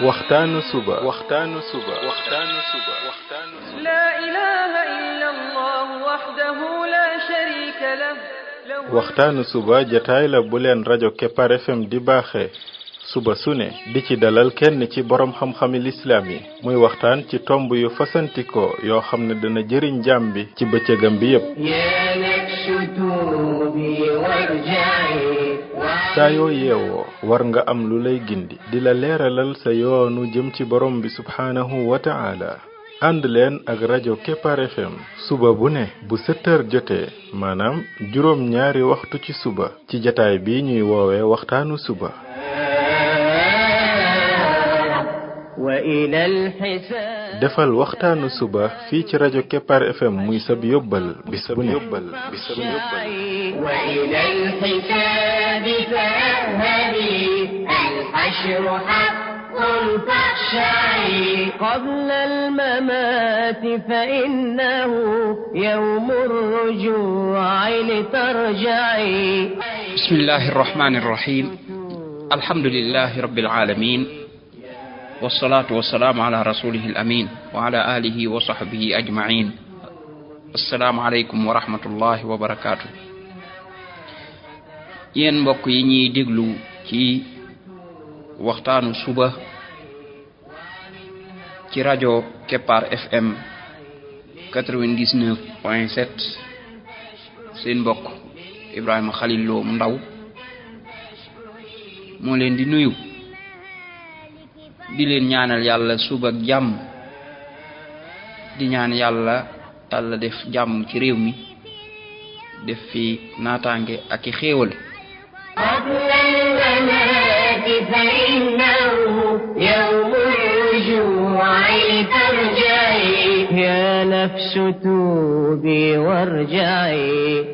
waxtaanu suba لا إله إلا الله وحده لا شريك له waxtaanu suba jataay la bu leen rajo Kepar FM di baaxee suba su ne di ci dalal kenn ci borom xam-xami lislaam yi muy waxtaan ci tomb yu fasantikoo yoo xam ne dana jëriñ jaam bi ci bëccëgam bi yépp saa yoo yeewoo war nga am lu lay gindi di la leeralal sa yoonu jëm ci borom bi subhaanahu wa ta'ala ànd leen ak rajo Kepar FM suba bu ne bu 7 heures jotee maanaam juróom ñaari waxtu ci suba ci jataay bi ñuy woowee waxtaanu suba defal waxtaanu suba fii ci rajo Kepar FM muy sab yóbbal bis bu ne قبل الممات فإنه يوم الرجوع لترجعي بسم الله الرحمن الرحيم الحمد لله رب العالمين والصلاة والسلام على رسوله الأمين وعلى آله وصحبه أجمعين السلام عليكم ورحمة الله وبركاته yéen mbokk yi ñuy déglu ci waxtaanu suba ci rajo Kepar FM 99.7 seen mbokk Ibrahima Khalil Lo mu ndaw moo leen di nuyu di leen ñaanal yàlla suba ak jàmm di ñaan yàlla def jàmm ci réew mi def fi naataange ak i xéewal فإنه يوم الرجوع لترجعي يا نفس توبي وارجعي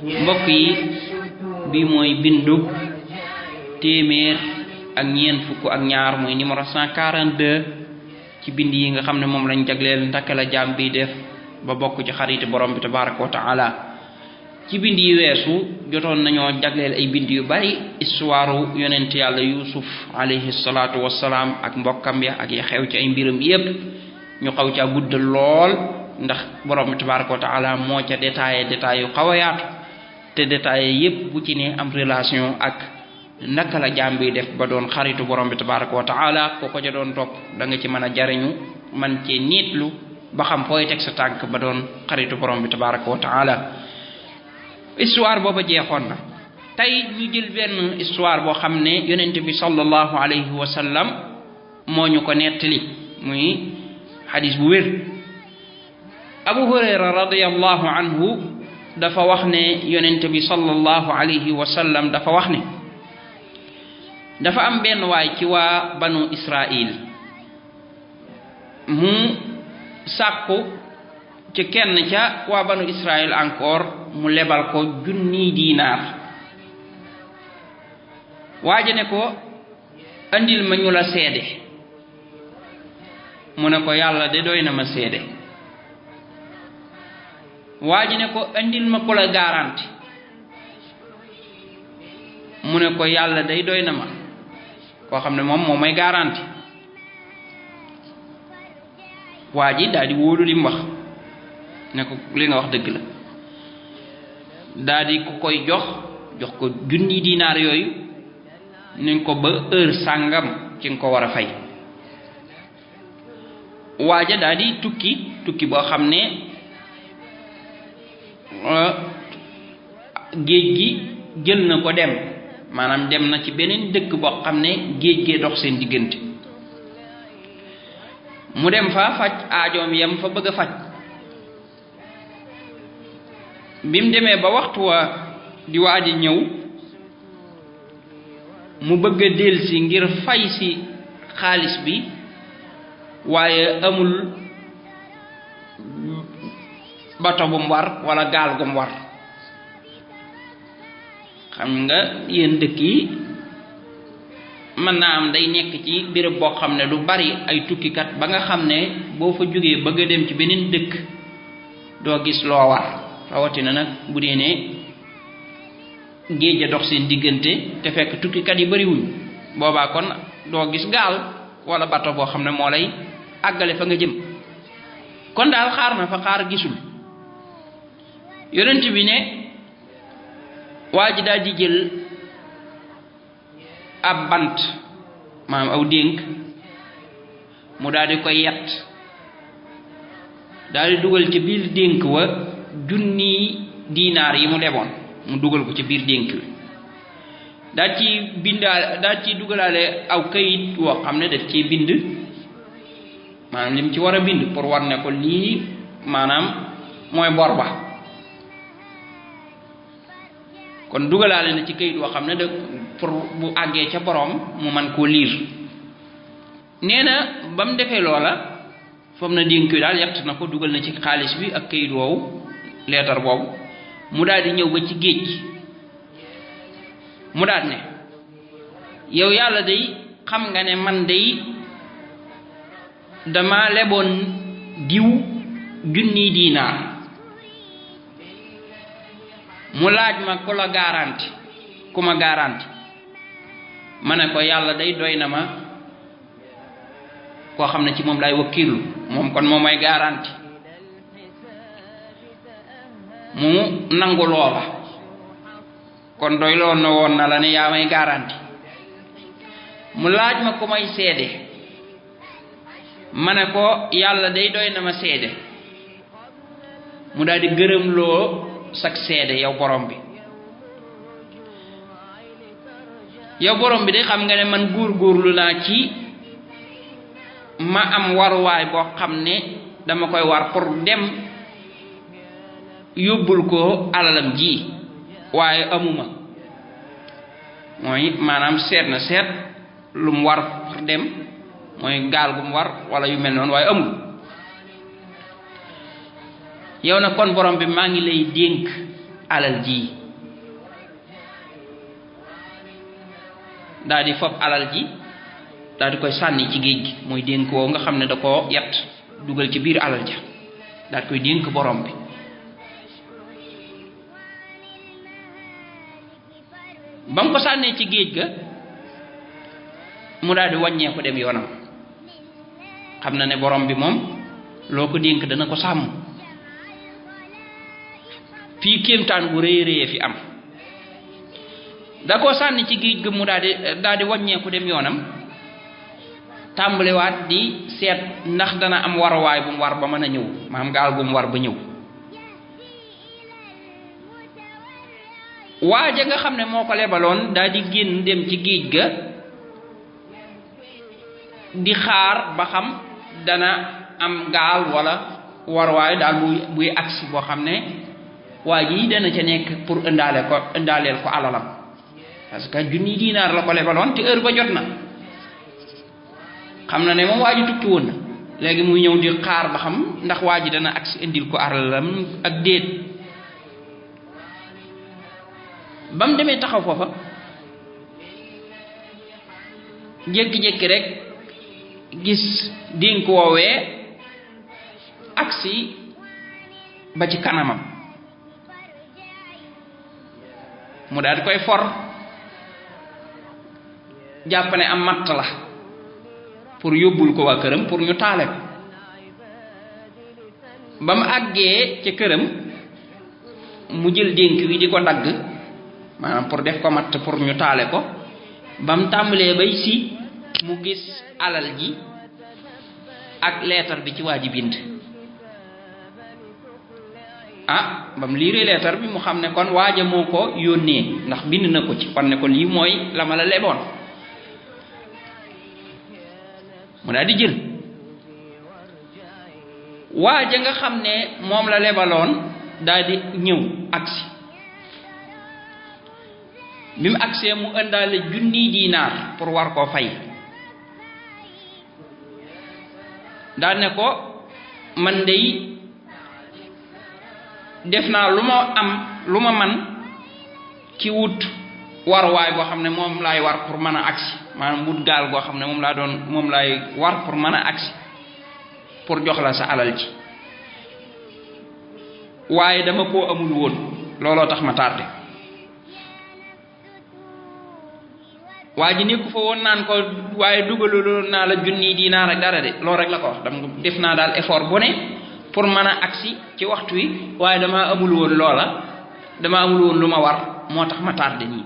mbokk yi bi mooy bindu téeméer ak ñeent fukk ak ñaar mooy numéro 142 ci bind yi nga xam ne moom lañ jagleel ndaka la jaam bi def ba bokk ci xariti borom bi tabaraka wa taala ci bind yi weesu jotoon nañoo jagleel ay bind yu bari histoire yonent yàlla Yuusuf alayhi salaatu wassalaam ak mbokkam ya ak ya xew ci ay mbiram yépp ñu xaw ca guddal lool ndax borom bi tabaraka wa taala moo ca détaillé yu xaw a yaatu te détaillé yépp bu ci ne am relation ak naka la jaam bi def ba doon xaritu borom bi tabaraka wa taala ko ca doon topp da nga ci mën a jariñu man cee niitlu ba xam fooy teg sa tànk ba doon xaritu borom bi tabaraka wa taala histoire booba jeexoon na tey ñu jël benn histoire boo xam ne yonent bi sallallahu alayhi wa sallam moo ñu ko nettali muy xadis bu wér Abu Hurayra radiyallahu anhu dafa wax ne yonent bi sallallahu alayhi wa sallam dafa wax ne dafa am benn waay ci waa banu Israil mu sàkku ci kenn ca waa banu Israil encore mu lebal ko 1,000 diinaar waaje ne ko andil ma ñu la seede mu ne ko yàlla de doy na ma seede waaje ne ko andil ma ko la garanti mu ne ko yàlla day doy na ma koo xam ne moom moo may garanti waa ji daal di wóolu li mu wax ne ko li nga wax dëgg la daal di ku koy jox ko 1,000 diinaar yooyu nañ ko ba heure sàngam ci nga ko war a fay waaja daal di tukki boo xam ne géej gi jël na ko dem maanaam dem na ci beneen dëkk boo xam ne géej gee dox seen diggante mu dem fa faj aajoom yam fa bëgg a faj bi mu demee ba waxtu wa di waaji ñëw mu bëgg a delsi ngir fay si xaalis bi waaye amul bato bu mu war wala gaal gu mu war xam nga yéen dëkk yi mën naa am day nekk ci béréb boo xam ne lu bari ay tukkikat ba nga xam ne boo fa jógee bëgg a dem ci beneen dëkk doo gis loo war rawatina nag bu dee ne géej a dox seen diggante te fekk tukkikat yi bariwuñ boobaa kon doo gis gaal wala bato boo xam ne moo lay àggale fa nga jëm kon daal xaar na fa xaar gisul yonent bi ne waa ji daal di jël ab bant maanaam aw dénk mu daal di koy yett daal di dugal ci biir dénk wa junni dinaar yi mu leboon mu dugal ko ci biir dénk wi daal ci dugalaale aw kayit woo xam ne daf ci bind maanaam lim ci war a bind pour war ne ko lii maanaam mooy bor ba kon dugalaale na ci kayit woo xam ne da pour bu àggee ca boroom mu man koo liir nee na ba mu defee loola foofu na dénk wi daal yett na ko dugal na ci xaalis bi ak kayit woowu leetar boobu mu daal di ñëw ba ci géej gi mu daal ne yow yàlla day xam nga ne man day dama leboon diw junni dinaar mu laaj ma ku la garanti ku ma garanti ma ne ko yàlla day doy na ma koo xam ne ci moom lay wakkilu moom kon moom may garanti mu nangu loola kon doy loon na woon na la ne yaa may garanti mu laaj ma ku may seede ma ne ko yàlla day doy na ma seede mu daal di gërëm loo sak seede yow borom bi de xam nga ne man góorgóorlu naa ci ma am waruwaay boo xam ne dama koy war pour dem yóbbul ko alalam ji waaye amuma mooy maanaam seet na seet lu mu war dem mooy gaal gu mu war wala yu mel noonu waaye amul yow na kon borom bi maa ngi lay dénk alal ji daal di fob alal ji daal di koy sànni ci géej gi mooy dénk woo nga xam ne da koo yett dugal ci biir alal ja daal di koy dénk borom bi ba mu ko sànnee ci géej ga mu daal di wàññeeku dem yoonam xam na ne borom bi moom loo ko dénk dana ko sàmm fii kéemtaan bu rëy rëy fi am da koo sànni ci géej ga mu daal di wàññeeku dem yoonam tàmbaliwaat di seet ndax dana am waruwaay bu mu war ba mën a ñëw maam gaal bu mu war ba ñëw waaja nga xam ne moo ko lebaloon daal di génn dem ci géej ga di xaar ba xam dana am gaal wala waruwaay daal buy agsi boo xam ne waa ji dana ca nekk pour indaaleel ko alalam parce que junni dinaar la ko lebaloon te heure ba jot na xam na ne moom waa ji tukki woon na léegi muy ñëw di xaar ba xam ndax waa ji dana agsi indil ko alalam ak déet ba mu demee taxaw foofa jékki-jékki rek gis dénk woowee agsi ba ci kanamam mu daal di koy for jàpp ne am matt la pour yóbbul ko waa këram pour ñu taale ko ba mu àggee ca këram mu jël dénk wi di ko dagg maanaam pour def ko matt pour ñu taale ko ba mu tàmbalee bay si mu gis alal ji ak leetar bi ci waa ji bind ba mu liiree leetar bi mu xam ne kon waaja moo ko yónnee ndax bind na ko ci kon ne ko lii mooy la ma la leboon mu daal di jël waaja nga xam ne moom la lebaloon daal di ñëw agsi bi mu agsee mu indaale junni dinaar pour war koo fay daal ne ko man dey def naa lu ma man ci wut waruwaay boo xam ne moom laay war pour mën a agsi maanaam wut gaal goo xam ne moom laay war pour mën a agsi pour jox la sa alal ji waaye dama koo amul woon looloo tax ma tardé waa ji nekku fa woon naan ko waaye dugaloo naa la junni dinaar ak dara de loolu rek la ko wax dama def naa daal effort bu ne pour mën a agsi ci waxtu wi waaye dama amul woon loola dama amul woon lu ma war moo tax ma tardé nii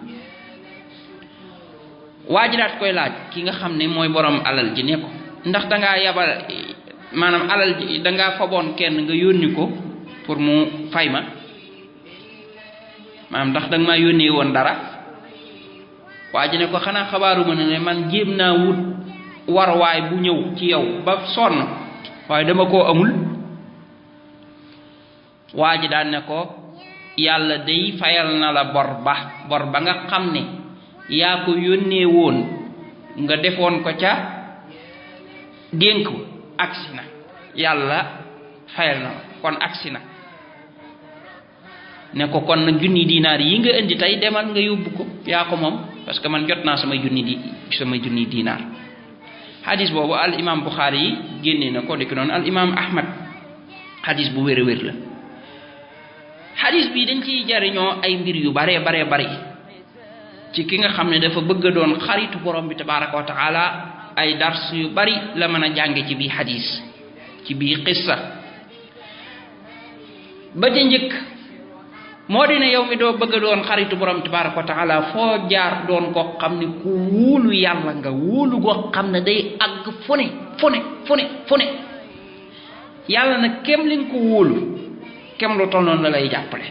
waa ji daat koy laaj ki nga xam ne mooy borom alal ji ne ko ndax dangaa yabal maanaam alal ji dangaa faboon kenn nga yónni ko pour mu fay ma maanaam ndax danga maa yónnee woon dara waa ji ne ko xanaa xabaaruma ne man jéem naa wut warwaay bu ñëw ci yow ba sonn waaye dama koo amul waa ji daan ne ko yàlla day fayal na la bor ba nga xam ne yaa ko yónnee woon nga defoon ko ca dénk agsi na yàlla fayal na la kon agsi na ne ko kon nag junni dinaar yi nga indi tey demal nga yóbbu ko yaa ko moom parce que man jot naa samay junni dinaar hadis boobu al imam Bukhari yi génnee na ko dikk noonu al imam Ahmad hadis bu wér a wér la hadis bi dañ ciy jariñoo ay mbir yu bare bari ci ki nga xam ne dafa bëgg a doon xaritu borom bi tabaraka wa taala ay dars yu bari la mën a jànge ci bii hadis ci bii qissa ba ca njëkk moo di ne yow mi doo bëgg a doon xaritu borom tabaraka wa taala foo jaar doon ko xam ne ku wóolu yàlla nga wóolu goo xam ne day àgg fu ne yàlla nag kem li nga ko wóolu kem lu toll noonu la lay jàppale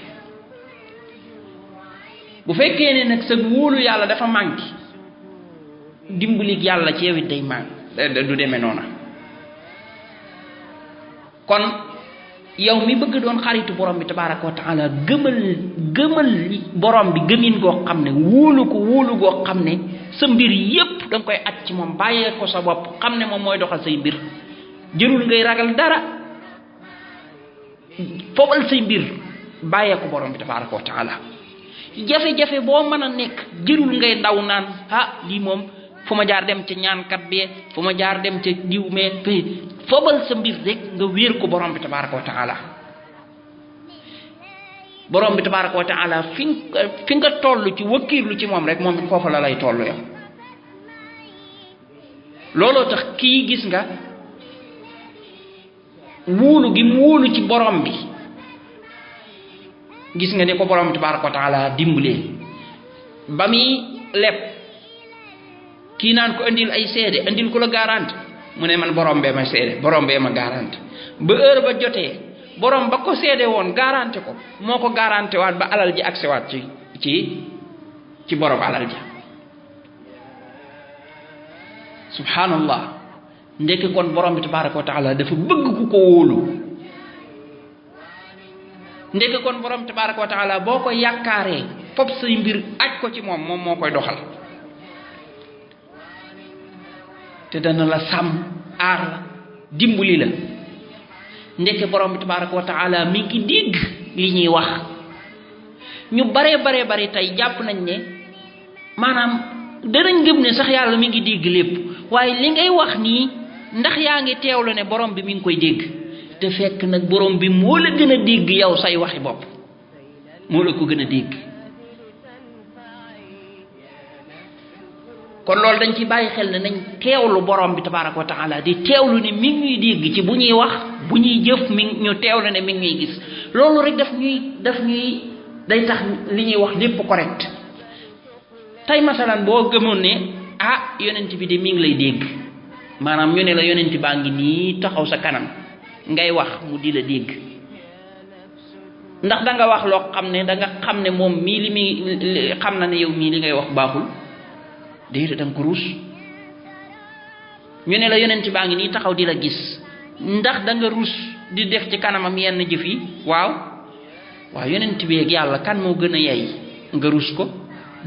bu fekkee ne nag sa wóolu yàlla dafa manqué dimbali yàlla ci yow it day manqué du demee noona kon yow mi bëgg doon xaritu borom bi tabaraka wa taala gëmal borom bi gëmin goo xam ne wóolu goo xam ne sa mbir yépp da nga koy at ci moom bàyyee ko sa bopp xam ne moom mooy doxal say mbir jërul ngay ragal dara fobal say mbir bàyyee ko borom bi tabaraka wa taala jafe-jafe boo mën a nekk jërul ngay daw naan lii moom fu ma jaar dem ca ñaankat bee fu ma jaar dem ca diw mee fobal sa mbir rek nga wéer ko borom bi tabaraka wa taala borom bi tabaraka wa taala fi nga toll ci wakkiirlu ci moom rek moom foofu la lay toll yow looloo tax kii gis nga wóolu gi mu wóolu ci borom bi gis nga ne ko borom bi tabaraka wa taala dimbalee ba muy leb kii naan ko andil ay seede andil ko la garanti mu ne man borom bee ma seede borom bee ma garanti ba heure ba jotee borom ba ko seede woon garanti ko moo ko garanti waat ba alal ji agsi waat ci borom alal ji subhanallah ndekki kon borom bi tabaraka wa taala dafa bëgg ku ko wóolu ndekki kon borom bi tabaraka wa taala boo ko yaakaaree fop say mbir aj ko ci moom moo koy doxal te dana la sàmm aar la dimbali la ndeke borom bi tabaraka wa taala mi ngi dégg li ñuy wax ñu bare tey jàpp nañ ne maanaam danañ gëm ne sax yàlla mi ngi dégg lépp waaye li ngay wax nii ndax yaa ngi teewlu ne borom bi mi ngi koy dégg te fekk nag borom bi moo la gën a dégg yow say waxi bopp moo la ko gën a dégg kon loolu dañ ci bàyyi xel ne nañ teewlu borom bi tabaraka wa taala di teewlu ne mi ngi ñuy dégg ci bu ñuy wax bu ñuy jëf ñu teewlu ne mi ngi ñuy gis loolu rek daf ñuy day tax li ñuy wax lépp correct tey masalan boo gëmoon ne yonent bi de mi ngi lay dégg maanaam ñu ne la yonent baa ngi nii taxaw sa kanam ngay wax mu di la dégg ndax da nga wax loo xam ne da nga xam ne moom mii li muy xam na ne yow mii li ngay wax baaxul déedéet da nga ko ruus ñu ne la yonent baa ngi nii taxaw di la gis ndax da nga ruus di def ci kanamam yenn jëf yi waaw yonent bi ak yàlla kan moo gën a yey nga ruus ko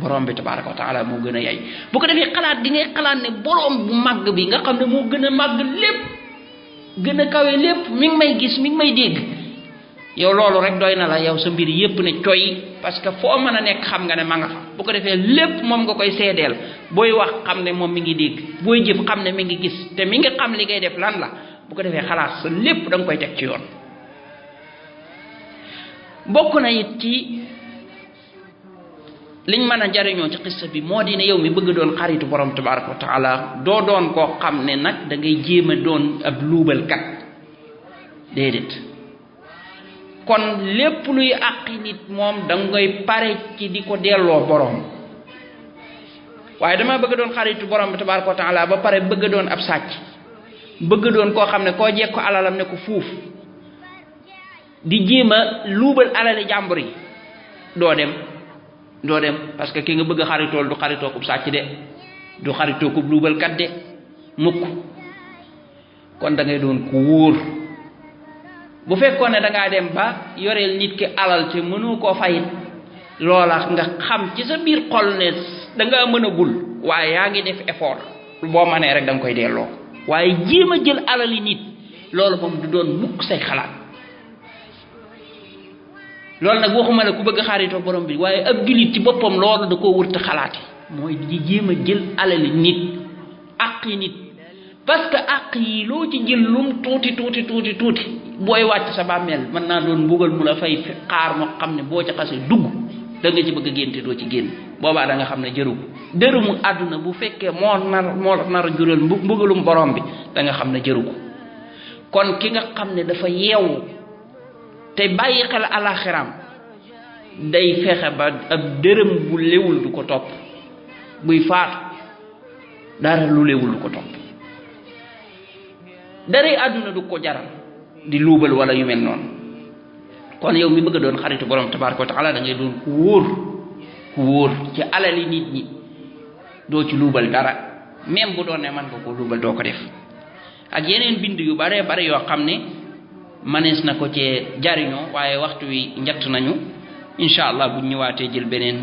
borom bi tabaraka wa taala moo gën a yey bu ko defee xalaat gi ngay xalaat ne borom bu màgg bi nga xam ne moo gën a màgg lépp gën a kawe lépp mi ngi may gis mi ngi may dégg yow loolu rek doy na la yow sa mbir yépp ne coy parce que foo mën a nekk xam nga ne ma nga fa bu ko defee lépp moom nga koy seedeel booy wax xam ne moom mi ngi dégg booy jëf xam ne mi ngi gis te mi ngi xam li ngay def lan la bu ko defee xalaat sa lépp da nga koy teg ci yoon bokk na it ci liñ mën a jariñoo ci xissa bi moo di ne yow mi bëgg doon xaritu borom tabaraka wa taala doo doon koo xam ne nag da ngay jéem a doon ab luubalkat déedéet kon lépp luy àqi nit moom da ngay pare ci di ko delloo borom waaye dama bëgg doon xaritu borom tabaraka wa taala ba pare bëgg doon ab sàcc bëgg doon koo xam ne koo jekk ko alalam ne ko fuuf di jéem a luubal alali jàmbur yi doo dem parce que ki nga bëgg xaritool du xaritoo ko sàcc de du xaritoo ko luubalkat de mukk kon da ngay doon ku wóor bu fekkoon ne da ngaa dem ba yoreel nit ki alal te mënoo koo fayit loola nga xam ci sa biir xol ne da ngaa mën a gul waaye yaa ngi def effort boo mënee rek da nga koy delloo waaye jéem a jël alali nit loolu moom du doon mukk say xalaat loolu nag waxuma la ku bëgg xaritoo borom bi waaye ab jullit ci boppam loolu da koo wërta xalaate mooy di jéem a jël alali nit àqi nit parce que àq yi loo ci jël lum tuuti booy wàcc sa bàmmeel mën naa doon mbugal mu la fay xaar moo xam ne boo ca xasee dugg da nga ci bëgg a génte doo ci génn boobaa da nga xam ne jëru ko dërëmu àdduna bu fekkee moo nar a jural mbugalum borom bi da nga xam ne jëru ko kon ki nga xam ne dafa yeewu te bàyyi xel alaxiram day fexe ba ab dërëm bu lewul du ko topp buy faatu dara lu lewul du ko topp daray àdduna du ko jaral di luubal wala yu mel noonu kon yow mi bëgg a doon xaritu borom tabaraka wa taala da ngay doon ku wóor ci alali nit ñi doo ci luubal dara même bu doon ne man nga ko luubal doo ko def ak yeneen bind yu bare yoo xam ne manees na ko cee jariñoo waaye waxtu wi njatt nañu insha allah bu ñëwaatee jël beneen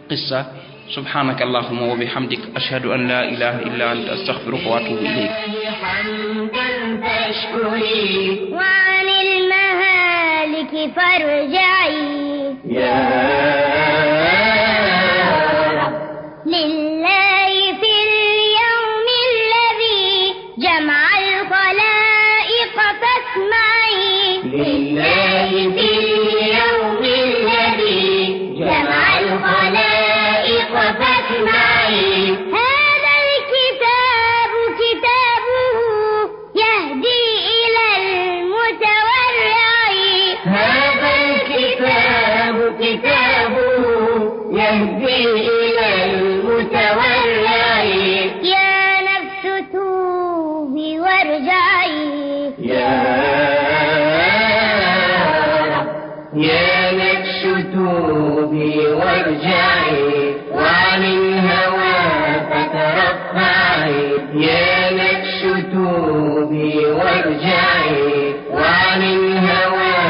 qissa subhanaka allahumma wa bihamdik ashhadu an la ilaha illa anta astaghfiruka wa atubu ilayk wa anil mahaliki farja'i ya rab lillahi fil yawmi alladhi jama'a al-khalaiq fasma'i lillahi fil yawmi alladhi jama'a al-khalaiq fasma'i هذا الكتاب كتابه يهدي إلى المتورع هذا الكتاب كتابه يهدي إلى المتورع يا نفس توبي وارجعي يا نفس توبي وارجعي وعن الهوى فترفعي يا نفس توبي وارجعي وعن الهوى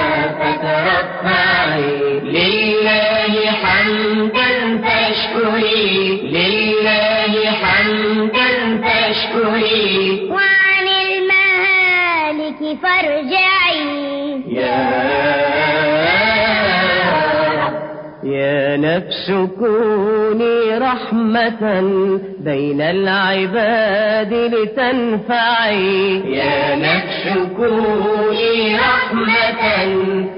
فترفعي لله حمدا فاشكري لله حمدا فاشكري وعن المهالك فارجعي يا نفس كوني رحمة بين العباد لتنفعي يا نفس كوني رحمة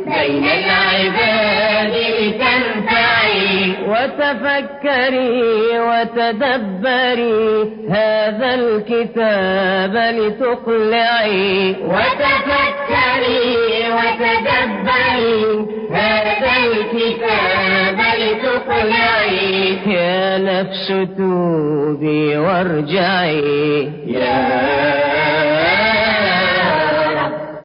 بين العباد لتنفعي وتفكري وتدبري هذا الكتاب لتقلعي وتفكري وتدبري هذا الكتاب لتقلعي يا نفس توبي وارجعي يا